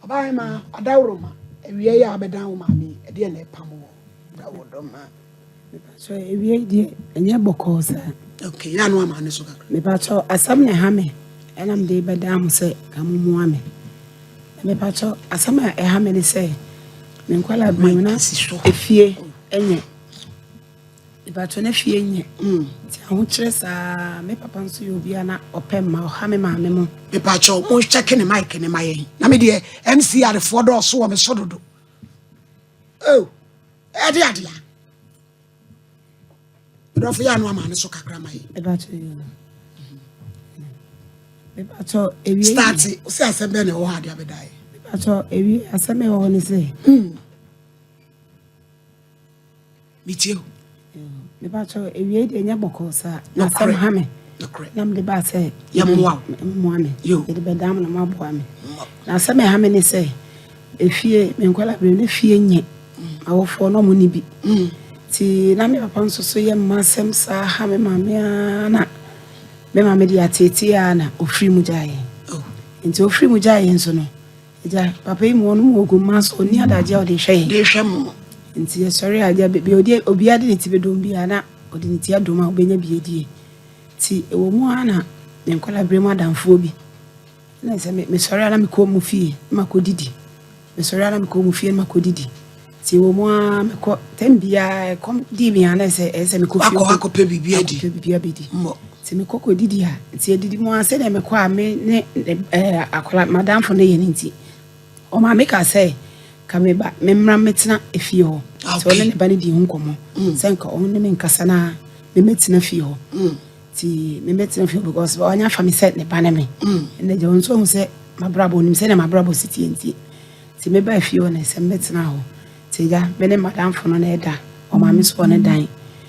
Ɔbaahemaa, adaworoma, awia yi a wabɛdan wo maame yi, ɛdeɛn na ɛpam woɔ? Dawodoma. Mepakyɛ awia yi deɛ ɛnyɛ bɔkɔɔ saa. Okay, yɛ ano ama ne so kakra. Mepakyɛ asɛm na ɛha me ɛna mede bɛdan mo sɛ ka mo mmoa me. Na mepakyɛ asɛm a ɛha me ne sɛ me nkwadaa bere mu na efie ɛnyɛ. Mepakyɛ na fie nyɛ. Nti ahokyerɛ saa me papa nso yɛ obi a na ɔpɛ mma ɔha me maame mo. Mepakyɛ mo check ne mic ne ma yɛn. Na me deɛ MCR foɔ dɔɔso wɔ me so dodo. Oh, ɛde adeɛ. Dɔfo yɛ ano ama ne so kakra ma yɛn. Mepakyɛ yi. Mepakyɛ ewie. Start sɛ asɛm bɛn na ɛwɔ hɔ adeɛ abɛda yɛ. Mepakyɛ ewie asɛm ɛwɔ hɔ ne sɛ. Metie o. Mepakyɛ ewie deɛ nyɛ bɔkɔɔ saa. Na asɛm ha me. Nokorɛ. Na mede baa sɛ. Yɛmmoa wo. Mmoa me. Yo. Yɛde bɛdan mo na moaboa me. Na asɛm ɛha me ne sɛ efie me nkwadaa bere ne fie nyɛ. Awofoɔ na ɔmo ni bi. Nti na me papa nso so yɛ mma asɛm saa ha me maame ara na me maame de ateetee ara na ofiri mu gyaeɛ. Oh. Nti ofiri mu gyaeɛ nso no, agya papa yi mu ɔno mu ogu mma so ɔnni adagye a ɔde hwɛ yɛn. De hwɛ mo. Nti yɛsɔre a agya beebi a ɔde obiara de ne ti bɛdɔm biara na ɔde ne ti adom a ɔbɛnya bi adie. Nti ɛwɔ mu ara na me nkwadaa bere mu adamfoɔ bi na sɛ me mesɔre a na mekɔ mu fie na makɔdidi. Mesɔre a na mekɔ mu fie na makɔdidi. Nti ɛwɔ mu ara mekɔ tɛm biara ɛkɔm dii me a na ɛsɛ ɛsɛ sɛ mekɔ fie Wakɔ akɔpɛ biribi adi. akɔpɛ biribi abɛdi. Mmɔ. Nti mekɔ kɔdidi a nti adidi mu ara sɛdeɛ mekɔ a me ne ɛɛ akwadaa madamfo no yɛ ne nti ɔmaa me ka sɛ ka me ba me mmra mmɛtena efie hɔ. Nti ɔne ne ba no di ho nkɔmmɔ sɛ nka ɔno ne me nkasa na memmɛtena fie hɔ. Nti memmɛtena fie hɔ because ɔnyɛ afa me sɛ ne ba ne me. Ɛnna gya ɔno nso ahu sɛ mabrabɔ onim sɛdeɛ mabrabɔ si tie nti nti mebaa fie hɔ na sɛ mmɛtena hɔ. Nti agya me ne madamfo no na ɛda ɔmaa me so wɔ ne dan.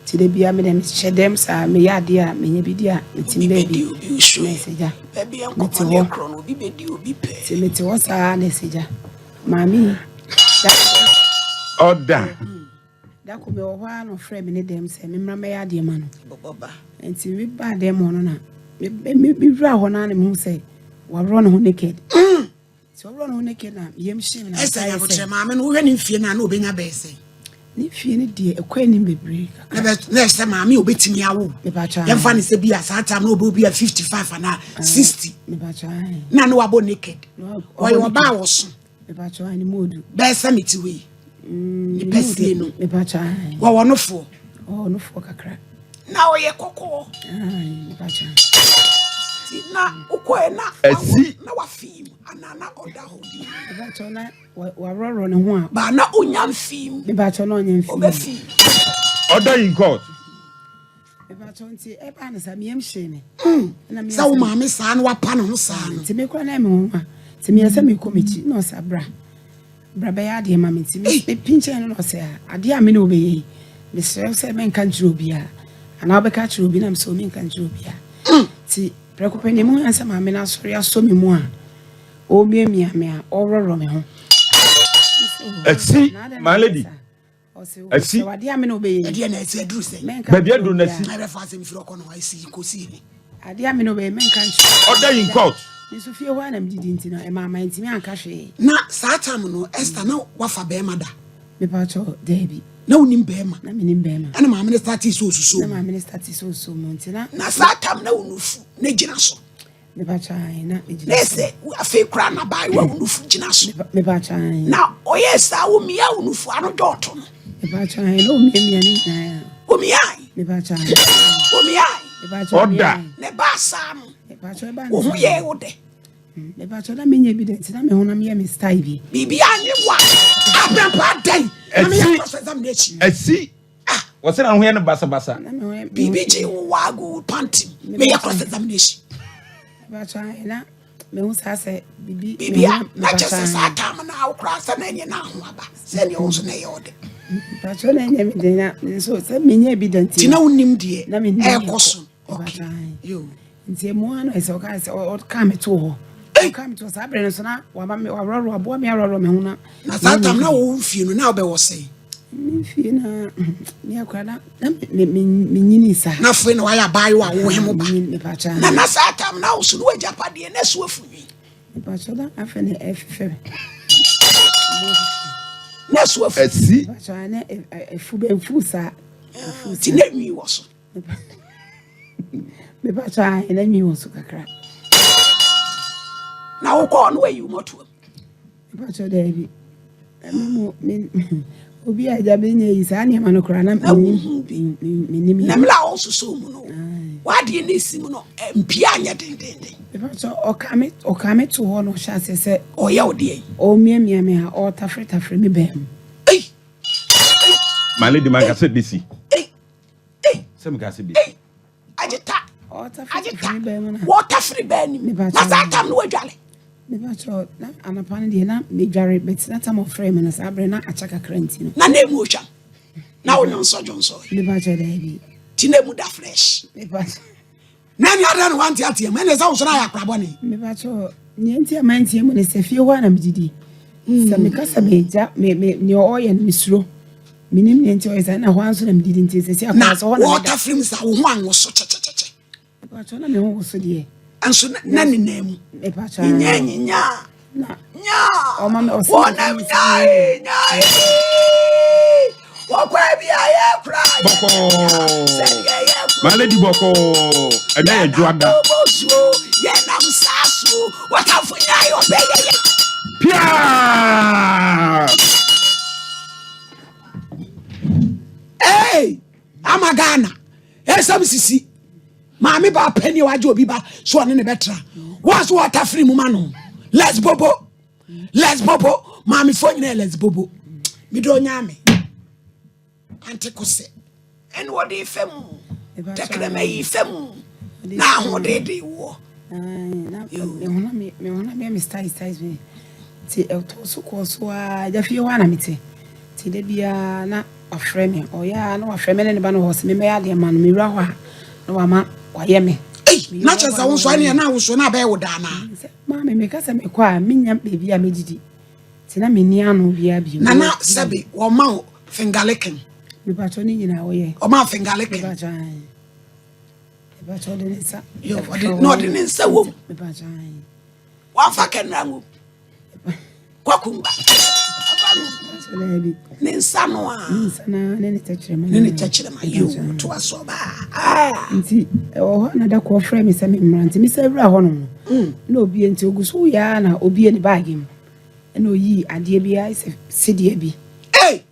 Nti da biara me deɛ mehyɛ dɛm saa meyɛ adeɛ a menya bi di a metim Obi baabi bɛdi obi osuo na yi. ɛsɛ gya Baabi a mete nkɔmmɔ ne hɔ. ɛkorɔ no, obi bɛdi obi pɛɛ. Nti mete hɔ saa na ɛsɛ gya maame yi da Ɔda. da ko mewɔ hɔ ara na ɔfrɛ me ne dɛm sɛ memmra mmɛyɛ adeɛ ma no. Bɔbɔ ba. Nti mebaa dɛm hɔ no na mewura hɔ no ara na mehu sɛ waworɔ ne ho naked. Nti ɔworɔ ne ho naked na yam hyee me na Ɛsɛ mekaeɛ nyabotrɛ sɛ maame no wohwɛ ne mfie no a na obɛnya bɛyɛ sɛ. Ne fie no deɛ ɛkɔ anim bebree Na kakra. bɛ na ɛsɛ maame a obɛtumi awo. Mepakyɛ Yɛmfa ne sɛ bi a saa time na ɔbɛ obi a 55 anaa 60. Mepakyɛ ae. Na ne wabɔ naked. Na Ɔyɛ wabɔ ɔbaa naked. wɔ so. Mepakyɛ ae ne mu odu. Bɛyɛ sɛ mete wei. Ne pɛsie no. Mepakyɛ ae. Wɔwɔ nofoɔ. Ɔwɔ nofoɔ kakra. Na ɔyɛ kɔkɔɔ. Ae mepakyɛ. Nti na wokɔɛ na Asi. na wafii mu anaa na ɔda hɔ di. Mepakyɛ na waworɔworɔ ne ho a. Ba na onya mfii mu. Mepakyɛ na ɔnyɛ mfii mu. Ɔbɛfii mu. Order in court. Mepakyɛ nti ɛbaa ne saa meyam hyee me. Ɛna meyɛ Sɛ wo sɛ- maame saa na wapa ne ho saa no. Nti me kora na ɛme ho a nti meyɛ sɛ mekɔ m'akyi na ɔsɛ bra bra bɛyɛ adeɛ ma me nti mepi nkyɛn no na ɔsɛ a adeɛ a me ne wobɛyɛ yi mesrɛ wo sɛ menka nkyerɛ obiara anaa wobɛka kyerɛ obi na mesɛ wo menka nkyerɛ obiara. Nti prɛko pɛ nea muhu sɛ maame no asɔre asɔ me mu a ɔremiamia me a ɔworɔworɔ me ho. Asi, my lady. Asi. Ɔsɛ adeɛ a me ne wobɛyɛ yi Ɛdeɛ na ɛsɛ aduru sɛ. menka Baabi nkyerɛ aduru no asi. obiara. Na ɛbɛfa asɛm firi ɔkɔ no hɔ asi kɔsi he. Adeɛ a me ne wobɛyɛ menka nkyerɛ. Order in court. Me nso fie hɔ a na medidi nti no ɛma ama ntumi anka hwee. Na saa time no Esther na wafa bɛrima da. Mepakyɛ daabi. Na wonim bɛrima. Na menim bɛrima. Ɛna maame no start sɛ osusuo Na mu. maame no start sɛ osuo mu nti na. Na saa time na wo nufu na gyina so. Mepakyɛ ae na megyina Na so. ɛsɛ afei koraa na baayewa wo nufu gyina so. Mepakyɛ ae. Na ɔyɛ saa wo mia wo nufu ano dɔɔto no. Mepakyɛ ae na omiamia ne nyinaa. Omiae. Mepakyɛ ae. Omiae. Mepakyɛ Order. omiae. Ne ba saa no. Mepakyɛ ɛbaa ne Wo ho saa yɛ no. wo dɛ. Mepakyɛ na menyɛ bi dɛ nti na me honam yɛ me style bi. Biribi anye wa. Abrɛmpa adɛn. Na meyɛ Asi. cross examination. Asi. Wɔsɛ na ho yɛ no basabasa. Na me ho yɛ Biribi gye wo wa agu wo panty. Meyɛ cross examination. Mepakyɛ ae na mehu saa sɛ bibi. Biribi a na kyɛ sɛ saa time no a wo koraa sɛ na ɛnyɛ na ho aba. Sɛdeɛ wo nso na ɛyɛ wo dɛ. Mepakyɛ na ɛnyɛ me den na nso sɛ menyɛ bi dɛ nti. Nti na wonim deɛ Na menim deɛ ɛrekɔ so. Okay. Mepakyɛ ae. Yo. Nti emu ano sɛ ɔka sɛ ɔka me too hɔ. Ɔka me too hɔ saa berɛ no so na wama me waworɔworɔ aboa me aworɔworɔ me ho na. Na saa time na wo mfie no na wobɛwɔ sɛn? Me mfie na me akora na na me me me nyini saa. Na afei na wayɛ abaayewa a wohe mo ba. Mepakyɛ. Na na saa tam na woso no w'agyapadeɛ na ɛso afu nwi. Mepakyɛ na afei na ɛfefɛ. Na ɛso afu. Asi. Mepakyɛ na ɛfu bɛ nfu saa. Ti na nwi wɔ so. Mepakyɛ na nwi wɔ so kakra. Na wokɔɔ no wayi wo mɔtoam. Mpakyɛw daabi. Ɛno mu me obi a agya bɛnya yi saa nneɛma no koraa na menim yɛ. Na mmerɛ a wɔsosɔ mu no w'adeɛ no ɛsi mu no mpia anyɛ dendenden. Mpakyɛw ɔka me ɔka me to hɔ na ɔhyɛ aseɛ sɛ. Ɔyɛ wo deɛ. Ɔmiamia me ha ɔtafere tafere me bɛn mu. Ei. My lady man ka sɛ besi. Ei. Ei. Sɛ mi ka sɛ besi. Ei. Agyeta. Agyeta. Wɔtafere bɛn nim. Na saa tam no wadwale. Mepakyɛw, na anɔpa no deɛ na medware but na tam ɔfrɛ me no saa berɛ na akyɛ kakra nti no. Na na emu otwam. Na wo nyonsɔ dwonsɔ. Mepakyɛw daabi. Ti na emu da fresh. Mepakyɛw. Na ɛne adɛn na wante ateɛ mu ɛne sɛ wo so na ayɛ akora bɔne. Mepakyɛw, nea nti a manteɛ mu ne sɛ fie hɔ a na medidi. Sɛ meka sɛ megya me me nea ɔyɛ no mesuro. Menim nea nti ɔyɛ saa na hɔ ara nso na medidi nti sɛ sɛ akora sɛ hɔ na meda. Na wɔtafere mu saa wo ho anwoso kyɛkyɛkyɛkyɛ. Mepakyɛw na me ho woso deɛ. Nso na ne nan mu. Mepakyɛw. Nyinya nyinya. Na. Nya. Ɔma me ɔsɛ. Wɔnam nyae nyae. Wɔkɔ bi a yɛ kura. Bɔkɔɔ. Sɛdeɛ yɛ kura. My lady bɔkɔɔ. Ɛnɛ yɛ dwoada. Yɛnam yɛnam saa so. Wɔtamfo nyae ɔbɛ yɛ yɛ. Pia. Hey, ama Ghana. Esam sisi. Maame baa pɛ ne wagye obi ba so ɔne ne bɛtra. Wɔn so wɔtafere mu ma no. Let's bobo. Let's bobo. Maamefoɔ nyinaa let's bobo. Medɔ nyame. Ante kosɛ. Ɛne wɔde fɛ mu. Tɛkrɛma yi fɛ mu. Na ahoɔden de woɔ. Me honam yɛ me style style bi. Nti ɛtɔɔ so kɔɔ so ara agya fie hɔ ara na mete. Nti da biara na wafrɛ me. Ɔyɛ a na wafrɛ me ne ne ba no hɔ sɛ memmɛyɛ adeɛ mma no. Mewura hɔ a na wama wayɛ me. Ei, na kyerɛ sɛ wo nso ɛneɛ na woso na abɛyɛ wo daa naa. Sɛ maame meka sɛ mekɔ a mennya baabi a mɛdidi. Nti na menni ano biara bio. Nana sɛbe wɔma wo finger licking. Mepakyɛ ne nyinaa wɔyɛ. Ɔma finger licking. Mepakyɛ ae. Mepakyɛ ɔde ne nsa. Yo, ɔde na ɔde ne nsa wom. Mepakyɛ ae. Wamfa kɛnra ngum. Kwakumba. Ne nsa no a. Ne nsa no ne ne tɛkyerɛma. Ne ne tɛkyerɛma yo to aso ba. Ah. Nti ɛwɔ hɔ na da kɔ frɛ me sɛ me mmra nti me sɛ wura hɔ no no. Mm. Na obie nti ogu so yɛ na obie ne baage mu. Ɛna oyii adeɛ bi ayɛ sɛ sedeɛ bi. Hey!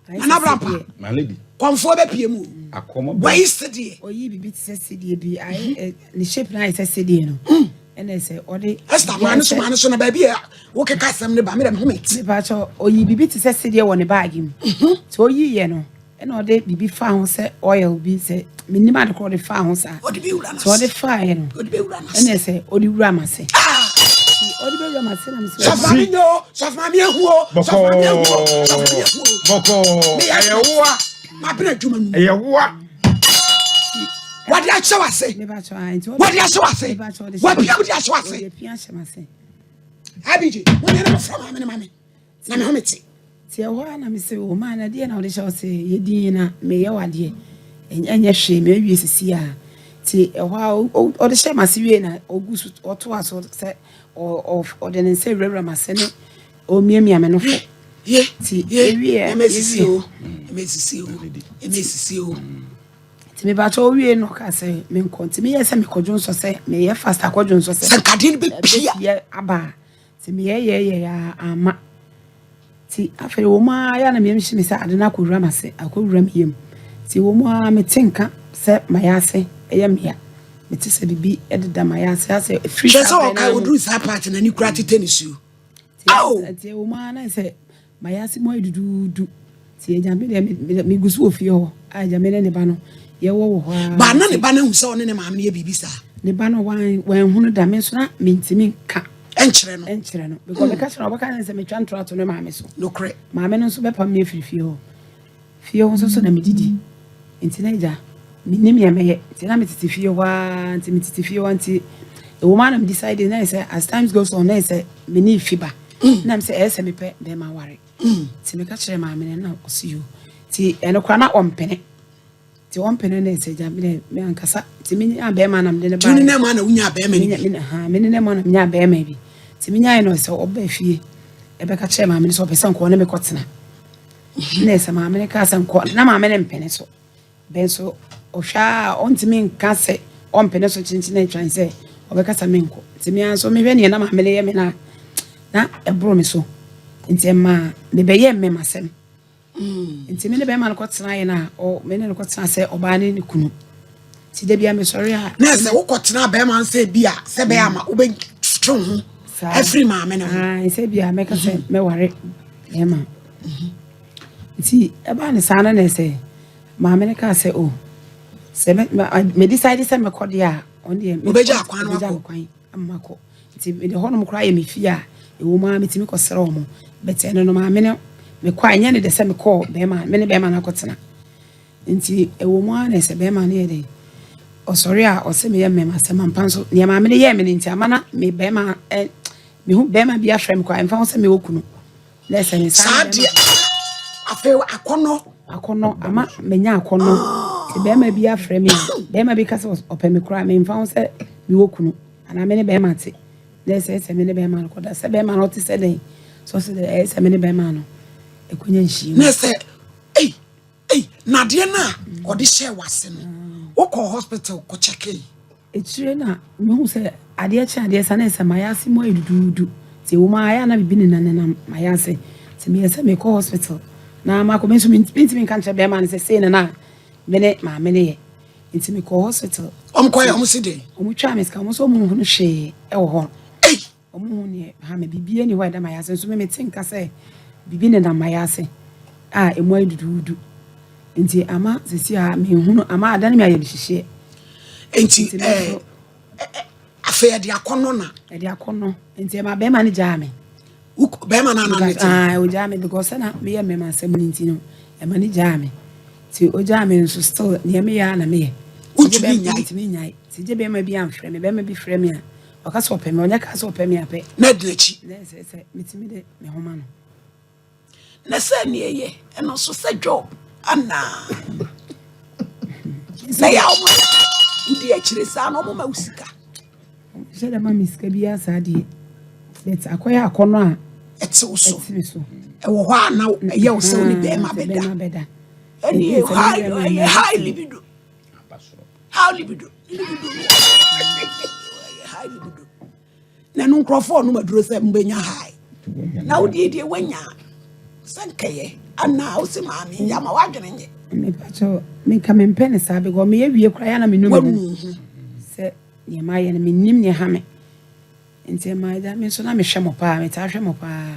Nana Brampa. My lady. Kɔmfoɔ bɛ pie mu. Akɔmɔ bɛ. Wayi sedeɛ. Oyi bibi te sɛ sedeɛ bi ayɛ mm. ne shape na ayɛ sɛ sedeɛ no. Mm. Ɛna sɛ ɔde. Esther maa ne so maa ne so na baabi a wokeka asɛm ne ba mi dɛ mi ho mi ti. Mepa kyɛw oyi bibi te sɛ sedeɛ wɔ ne baagi mu. Mhm. Sɛ oyi yɛ no ɛna ɔde biribi faa ho sɛ oil bi sɛ menim ade korɔ ɔde faa ho saa. Ɔde bɛ wura n'ase. Sɛ ɔde faa yɛ no. Ɔde bɛ wura n'ase. Ɛna sɛ ɔde wura m'ase. Ah! Ɔde bɛ wura m'ase na mesɛ. Sɔfo maame nyɛ o, sɔfo maame ehu o, sɔfo maame ehu o, sɔfo maame ehu o. Bɔkɔɔ. Ɛyɛ woa. Mabena adwuma no. Ɛyɛ woa. Wɔde ahyɛ w'ase. Wɔde ahyɛ w'ase. Wɔapia mu de ahyɛ w'ase. Abigye, mo nyɛ ne mo fura maame ne maame. Na me ho mete. Nti ɛhɔ ara na mese, O maa na deɛ na wode hyɛ wo sɛ yɛ din na meyɛ wo adeɛ. Ɛnyɛ hwee, mawie sisi a. Nti ɛhɔ ara ɔde hyɛ m'ase wie na ɔgu so ɔtoa so sɛ ɔde ne nsa wurawura m'ase ne ɔmiamia me nofo. Nti ewie ewie. Nti mebakyɛ owie no ɔka sɛ menkɔ. Nti meyɛ sɛ mekɔdwo nsɔ sɛ meyɛ fast akɔdwo nsɔ sɛ. Sɛ nkadeɛ no bɛpia. Aba a. Nti meyɛyɛɛyɛɛ ara amma. Nti afei wɔ mu ara yɛ a na me yam hye me sɛ ade no akɔwura m'ase, akɔwura me yam. Nti wɔ mu ara mete nka sɛ m'ayase yɛ me ya. Mete sɛ biribi deda m'ayase asɛ ɛfiri Hwɛ saa sɛ berɛ no ɔkae ara mu. ɔduru saa part no ani koraa tetɛ nisuo. Nti Ao! nti ɛwɔ mu ara na ayɛ sɛ M'ayase mu ayɛ duduudu. Nti agya me deɛ me megu so wɔ fie hɔ a agya me ne ne ba no yɛwɔ wɔ hɔ ara. Ba na ne ba no ahu sɛ ɔne ne maame no yɛ biribi saa? Ne ba no wan wanhunu da me nso na mentumi nka. Ɛnkyerɛ no. Ɛnkyerɛ no because meka kyerɛ no ɔbɛka ne sɛ metwa ntorɔ ato ne maame so. Nokorɛ. Maame no nso bɛpam me afiri fie hɔ. Fie hɔ nso so na medidi. Nti na agya, mennim nea mɛyɛ. Nti na metete fie hɔ ara, nti metete fie hɔ nti ɛwɔ mu ara na me decide na ayɛ sɛ as times goes on na ayɛ sɛ me ne fi ba. Na me sɛ ɛyɛ sɛ mepɛ bɛrima aware. Nti meka kyerɛɛ maame no na ɔse yoo. Nti ɛno koraa na ɔmpene. Nti ɔmpene na ɛsɛ gya me me ankasa. Nti me nyaa bɛrima na mede ne baeɛ. Nti ne ma na wonyaa bɛrima no bi? Ha, me ne ne ma na menyaa bɛrima bi. Nti menyaeɛ no sɛ ɔba fie ɛbɛka kyerɛ maame no sɛ ɔpɛ sɛ nkɔɔ ne mekɔtena. Na ɛsɛ maame no kaa sɛ nkɔ na maame no mpene so. Bɛn so ɔhwɛ a ɔntumi nka sɛ ɔmpene so kyenkyen atwan sɛ ɔbɛka sɛ menkɔ. Nti me ara nso mehwɛ neɛ na maame no yɛ me no a na ɛboro me so. Nti ɛmaa mebɛyɛɛ mmɛmasɛm. Nti me ne bɛrima no kɔtenaeɛ no a, ɔ me ne no kɔtena sɛ ɔbaa ne ne kunu. Nti da bia mesɔre a. Na sɛ wokɔtena bɛrima no sɛ bi a sɛ bɛyɛ ama wobɛtwe wo ho afiri maame no ho. Sɛ bi a mɛka sɛ mɛware bɛrima. Nti ɛbaa ne saa no na sɛ maame no kaa sɛ o sɛ me me decide sɛ mɛkɔ deɛ a ɔno deɛ mɛgya kwan no akɔ. Ama makɔ. Nti mede hɔnom koraa yɛ me fie a, ɛwɔ mu ara metumi kɔsrɛ wɔn. But ɛno no maame no, mekɔ a ɛnyɛ ne dɛ sɛ mekɔɔ bɛrima, me ne bɛrima no akɔtena. Nti ɛwɔ mu ara na sɛ bɛrima no yɛ dɛ, ɔsɔre a ɔsɛ meyɛ mmɛma sɛ mampa nso, nea maame no yɛɛ me no nti ama na me bɛrima ɛ, mehu bɛrima bi afrɛ me koraa, ɛmfa ho sɛ mewɔ kunu. Na ɛsɛ me saa deɛ afei akɔnɔ. Akɔnɔ ama menya akɔnɔ. Sɛ bɛrima bi afrɛ me a, bɛrima bi ka sɛ ɔpɛ me koraa, memfa ho sɛ mewɔ kunu anaa me ne bɛrima te. Na ɛsɛ sɛ me ne bɛrima no kɔda. Sɛ bɛrima no ɔte sɛ dɛn? Sɛ ɔsɛ dɛ ɛyɛ sɛ me ne bɛrima no ɛkɔnya nhyiam. Na ɛsɛ ei ei na adeɛ no a ɔde hyɛɛ w'ase no wokɔ hospital kɔ kyɛkee? Akyire na mehu sɛ adeɛ kye adeɛ sa na ɛsɛ mayase mu ayɛ duduudu nti ɛwɔ mu ara ayɛ a na biribi nenanenam mayase nti meyɛ sɛ mekɔ hospital na makɔ me nso mentumi nka nkyerɛ bɛrima no sɛ sei na na me ne maame no yɛ nti mekɔ hospital. Wɔn kɔɛ wɔn si den. Wɔn twaa me sika wɔn nso wɔn nhunu hwee ɛwɔ hɔ. Wɔn hu neɛ ha me biribi ni hɔ a ɛda mayase nso me mete nka sɛ biribi nenam mayase a emu ayɛ duduudu nti ama sisi a menhunu ama adane me ayɛ me hyehyeɛ. Nti ɛɛ afei ɛde akɔnɔ na. Ɛde akɔnɔ nti ɛma bɛrima no gyaa me. Bɛrima no anan ne te. Ah ogyaa me because sɛ na meyɛ mmarima asɛm no nti no ɛma no gyaa me nti ogyaa me nso still neɛ meyɛ a na meyɛ. Wontumi nyae. Wontumi nyae nti gye bɛrima bi amfrɛ me bɛrima bi frɛ me a. Ɔka sɛ ɔpɛ me, ɔnyɛ kaa sɛ ɔpɛ me apɛ. Na ɛdi n'akyi. Na ɛsɛ sɛ metumi de me ho ma no. Na sɛ nea ɛyɛ ɛno nso sɛ job anaa. Na yɛ a wɔn wodi akyire saa na wɔn ma wo sika. Hyɛ dɛ ma me sika biara saa deɛ. But akɔyɛ akɔnɔ a. Ɛte wo so. Ɛte me so. Ɛwɔ hɔ a na ɛyɛ wo sɛ wo ne bɛrima bɛda. Ɛne ɛyɛ high libido. How libido? Libido. High libido. Na no nkurɔfoɔ ɔnom aduro sɛ mbɛnya high. Na wo deɛ deɛ wanya sɛ nkɛyɛ anaa wo se maame yɛ ama w'adwene nyɛ. Mepakyɛ menka mempɛ ne saa because meyɛ wie koraa yɛ na menu me ho sɛ nea mayɛ no mennim nea ɛha me. Nti ɛmaa agya me nso na mehwɛ mo paa, metaa hwɛ mo paa.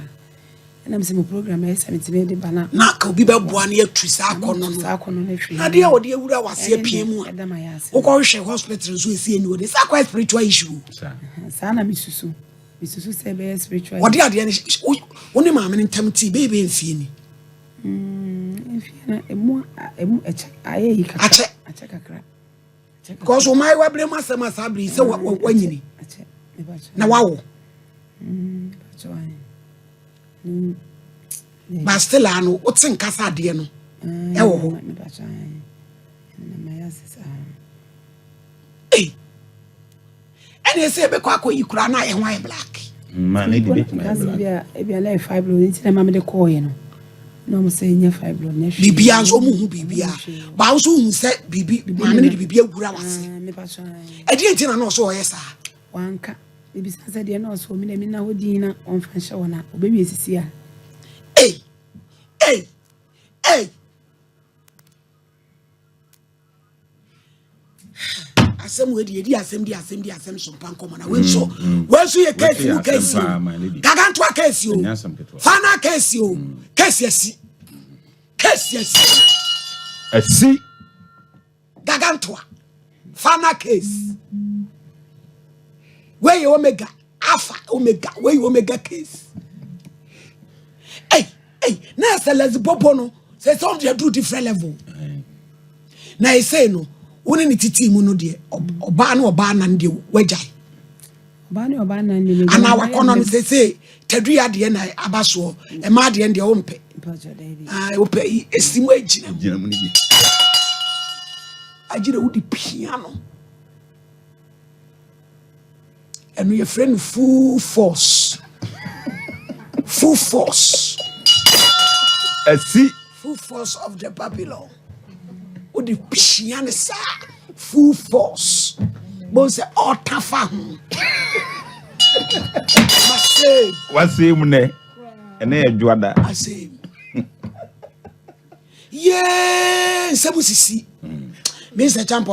Ɛna mesɛ mo program ɛyɛ sɛ metumi de ba na. Na ka obi bɛboa no atu saa akɔnnɔ no. Saa akɔnnɔ no afiri. Na adeɛ a wɔde awura wase apia mu a. Wokɔhwehwɛ hospital nso ɛsi ɛni wɔde saa akɔyɛ spiritual issue. Saa na mesusu. Mesusu sɛ ɛbɛyɛ spiritual. Wɔde adeɛ no wo ne maame no ntam tii bɛyɛ bɛyɛ mfie ni. Mfie no emu emu ɛkyɛ ayɛ yi kakra. Akyɛ. Akyɛ kakra. Because wo maayewa bere mu asɛm a saa bere yi sɛ wanyini na wawo. But still a no wote nka sɛ adeɛ no ɛwɔ hɔ. Ei. Ɛne sɛ yɛbɛkɔ akɔyi koraa na ayɛ ho ayɛ black. Ma ne de bɛtumi ayɛ black. Ebia ebia na yɛ fibroid nti na ɛma mede kɔɔeɛ no. Na wɔn sɛ nyɛ fibroid nyɛ hwee. Biribiara nso wɔn hu biribiara. Baa nso hu sɛ biribi maame no de biribi awura wase. Ɛdeɛ nti na na ɔsɛ ɔyɛ saa. Wanka. Mebisa sɛ deɛ na ɔsɛ omi na mi na hɔ din na ɔmfa nhyɛ wɔn a ɔbɛwie sisi a. Ei ei ei. asɛm wei deɛ yɛdi asɛm di asɛm di asɛm so mpa nkɔmmɔ na wei nso mm, mm. wei nso yɛ keesi mu keesi o gagantoa keesi o fana keesi o mm. keesi asi keesi asi asi gagantoa fana keesi wei yɛ omega alpha omega wei yɛ omega case ei ei na ɛsɛ lɛzi bobo no sɛ sɛ ɔmo deɛ duru different level na ɛsɛ no wo ne ne titi mu no deɛ ɔbaa ne ɔbaa nan deɛ wagyae ɔbaa ne ɔbaa nan deɛ anaa wakɔnɔ no sɛ sɛ tadua deɛ na aba soɔ ɛmaa deɛ deɛ wompɛ. Wopɛ yi esi mu agyina mu. Gyina mu no bi. Agyina wode pia no. Ɛno yɛfrɛ no full force. Full force. Asi. Full force of the Babylon. Wode pia no saa full force. Bohu sɛ ɔta fa ho. Masɛm. Wasɛm mu nɛ. Ɛnɛ yɛ dwoada. Asɛm. Yee nsɛm sisi. Me nsɛ kyampɔ.